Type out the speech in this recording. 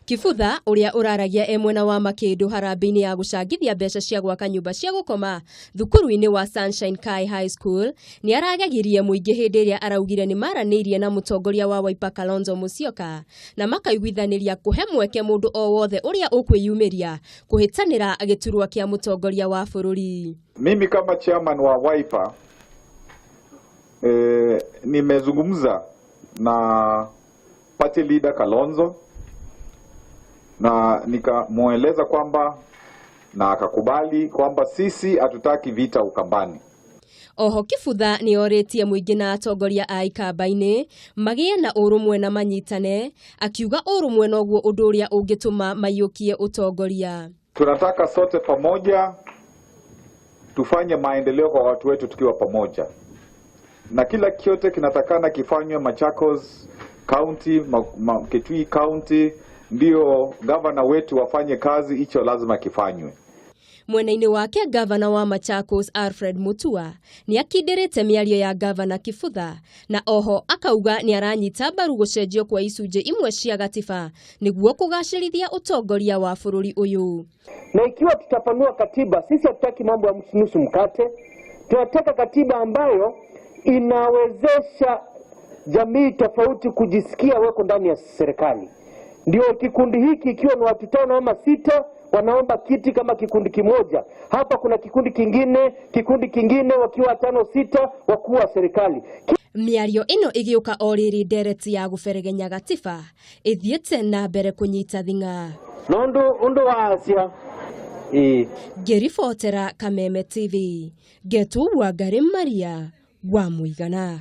Kibutha ũrĩa ũraragia e mwena wa Makĩndũ harambĩ-inĩ ya gũcangithia mbeca cia gwaka nyũmba cia gũkoma thukuru-inĩ wa Sunshine Kai High School nĩ aragegirie mũingĩ hĩndĩ ĩrĩa araugire nĩ maranĩirie na mũtongoria wa Wiper Kalonzo Musyoka na makaiguithanĩria kũhe mweke mũndũ o wothe ũrĩa ũkwĩyumĩria kũhĩtanĩra gĩturwa kĩa mũtongoria wa bũrũri. Mimi kama chairman wa Wiper nimezungumza na party leader Kalonzo na nikamweleza kwamba na akakubali kwamba sisi hatutaki vita Ukambani. Oho Kibutha nĩ orĩtie mũingĩ na atongoria a ikamba-inĩ magĩe na ũrũmwe na manyitane, akiuga ũrũmwe noguo ũndũ ũrĩa ũngĩtũma maiyũkie ũtongoria. Tunataka sote pamoja tufanye maendeleo kwa watu wetu tukiwa pamoja, na kila kyote kinatakana kifanywe Machakos County, Kitui County, ndio gavana wetu wafanye kazi, hicho lazima kifanywe. Mwena-inĩ wake gavana wa Machakos Alfred Mutua nĩ akindĩrĩte mĩario ya gavana Kibutha na oho akauga nĩ aranyita mbaru gũcenjio kwa icunjĩ imwe cia gatiba nĩguo kũgacĩrithia ũtongoria wa bũrũri ũyũ. Na ikiwa tutapanua katiba, sisi hatutaki mambo ya nusu mkate, tunataka katiba ambayo inawezesha jamii tofauti kujisikia weko ndani ya serikali. Ndio kikundi hiki ikiwa ni watu 5 ama 6 wanaomba kiti kama kikundi kimoja. Hapa kuna kikundi kingine, kikundi kingine wakiwa 5 6 wakuu wa serikali. Mĩario ĩno ĩgĩũka o rĩrĩ ndereti ya gũberegenya gatiba ĩthiĩte na mbere kũnyita thing'a. Nondu undu wa Asia. Ngĩribotera Kameme TV, Ngetũ Wangari Maria wa Mũigana.